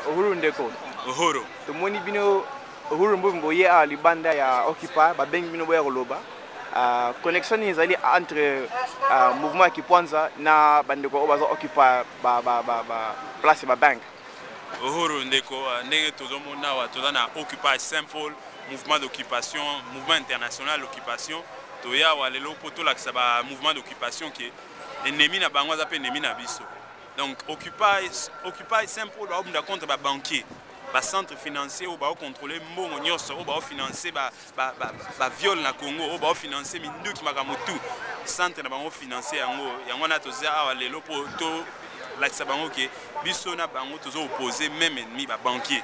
Uhuru ndeko. Uhuru. Tomoni bino Uhuru Mbombo boye awa libanda ya Occupy, babengi bino boya koloba. Connexion nini ezali entre mouvement ya Kipwanza na bandeko oyo baza Occupy ba, ba, ba, ba place ba bank? Uhuru ndeko, ndenge tozomona awa toza na Occupy Saint-Paul, mouvement d'occupation, mouvement international d'occupation. Toya awa lelo mpo tolakisa ba mouvement d'occupation ke ennemi na bango aza mpe ennemi na biso. Donc Occupy Saint-Paul baobunda contre ba banquier, ba centre financier oyo baocontrôle mbongo nyonso, oyo baofinance ba viol na Congo, oyo baofinance minduki, makambo tout centre na bango financier. Yango wana toza awa lelo mpo tolakisa bango ke biso na bango tozo opposer même ennemi, ba banquier.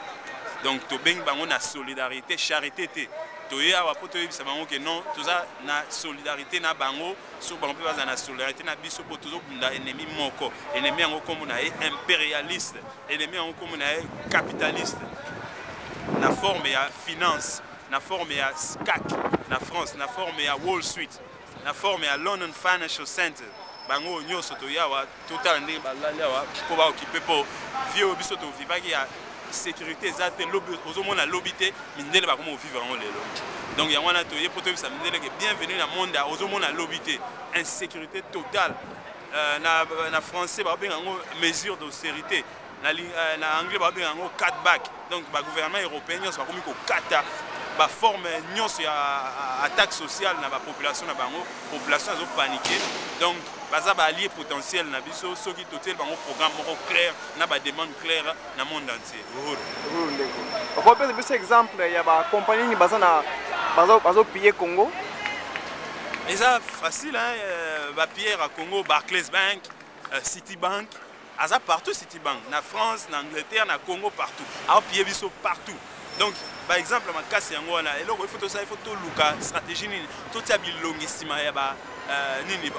Donc tobengi bango na solidarité, charité te. Toye awa mpo toyebisa bango ke non, toza na solidarité na bango, so bango mpe baza na solidarité na biso, mpo tozobunda ennemi moko. Ennemi yango nkombo na ye impérialiste, ennemi yango nkombo na ye capitaliste, na forme ya finance, na forme ya CAC na France, na forme ya Wall Street, na forme ya London Financial Center. Bango nyonso toyawa totala ndenge balali awa mpo baokipe, mpo vie oyo biso tovivaki ya sécurité eza te. Lobi ozomona, lobi te, mindele bakoma kovivre yango lelo. Donc yango wana toye mpo toyebisa mindele ke bienvenue na monde ozomona lobi te, insécurité totale. Na français babenga yango mesure d'austérité, na anglais babenga yango cutback. Donc bagouvernement européen nyonso bakomi kokata baforme nyonso ya attaque sociale na bapopulation na bango. Population azopanike. Donc baza baallié potentiel na biso soki totieli bango programme moko clair na bademande claire na monde entier. Uhuru. Uhuru ndeko, okopesa biso exemple ya bacompagnie nini baza na bazopille Congo? Eza facile, hein, bapierre ya Congo: Barclays Bank, Citibank aza partout. Citibank na France, na Angleterre, na Congo, partout aopille biso partout. Donc baexemple makasi yango wana. Eloko ifo tosala, ifo toluka stratégie nini totia bilongi nsima ya ba nini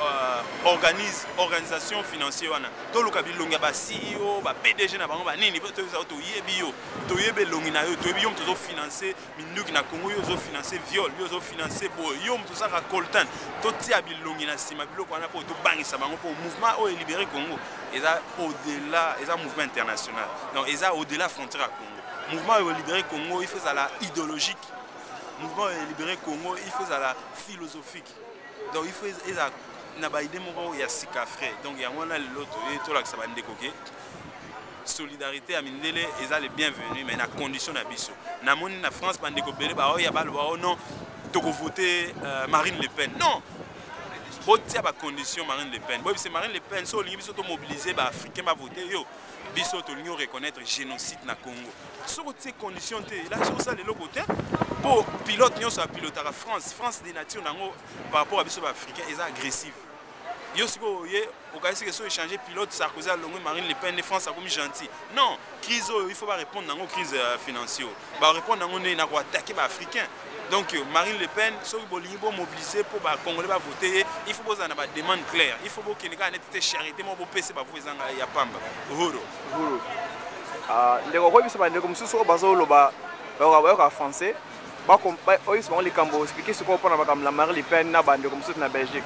organisation financier wana. Toluka bilongi ya ba CEO, ba PDG na bango, banini. Toyebi yo, toyebi elongi na yo, toyebi yo moto ozofinance minduki na Congo, yo ozofinance viol, yo ozofinance boye, yo moto ozaka coltan. Totia bilongi na nsima biloko wana mpo tobangisa bango, mpo mouvement oyo elibere Congo eza au-delà, eza mouvement international. Donc eza au-delà frontière ya Congo. Mouvement oyo elibere Congo, il faut ezala idéologique. Mouvement oyo elibere Congo, il faut ezala philosophique. Donc il faut ezala na baide moko ya sika, frais. Donc yango wana lelo toye tolakisa bandeko ke solidarité ya mindele eza le bienvenu, mais na condition na biso. Namoni na France bandeko ebele baoya baloba: "O non, tokovote Marine Le Pen." Non, botia bacondition. Marine Le Pen, boyebise Marine Le Pen: so olingi biso tomobilize baafricain bavote yo, biso tolingi oreconnaître génocide na Congo. Soki otie condition te, elakisi osala eloko te, mpo pilote nyonso apilotaka France. France de nature nango par rapport à biso baafricain eza agressive. Yo sikoyo ye okanisi ke so échange pilote, Sarkozy alongwe, Marine Le Pen nde France akomi gentil? Non. Crise oyo, il faut barépondre nango, crise financier oyo barépondre nango ndenge na koattaquer baafricain. Donc Marine Le Pen, soki bolingi bomobilize mpo bacongolais bavote ye, il faut bozala na bademande claire. Il faut bokende kaka neti te charité moko bopese bavo ezanga ya pamba. Uhuru. Uhuru. Ndeko, okoyebisa bandeko mosusu oyo bazoloba, bayoka français, oyebisa bango likambo explique sikoyo mpona makambo na Marie Le Pen na bandeko mosusu na Belgique.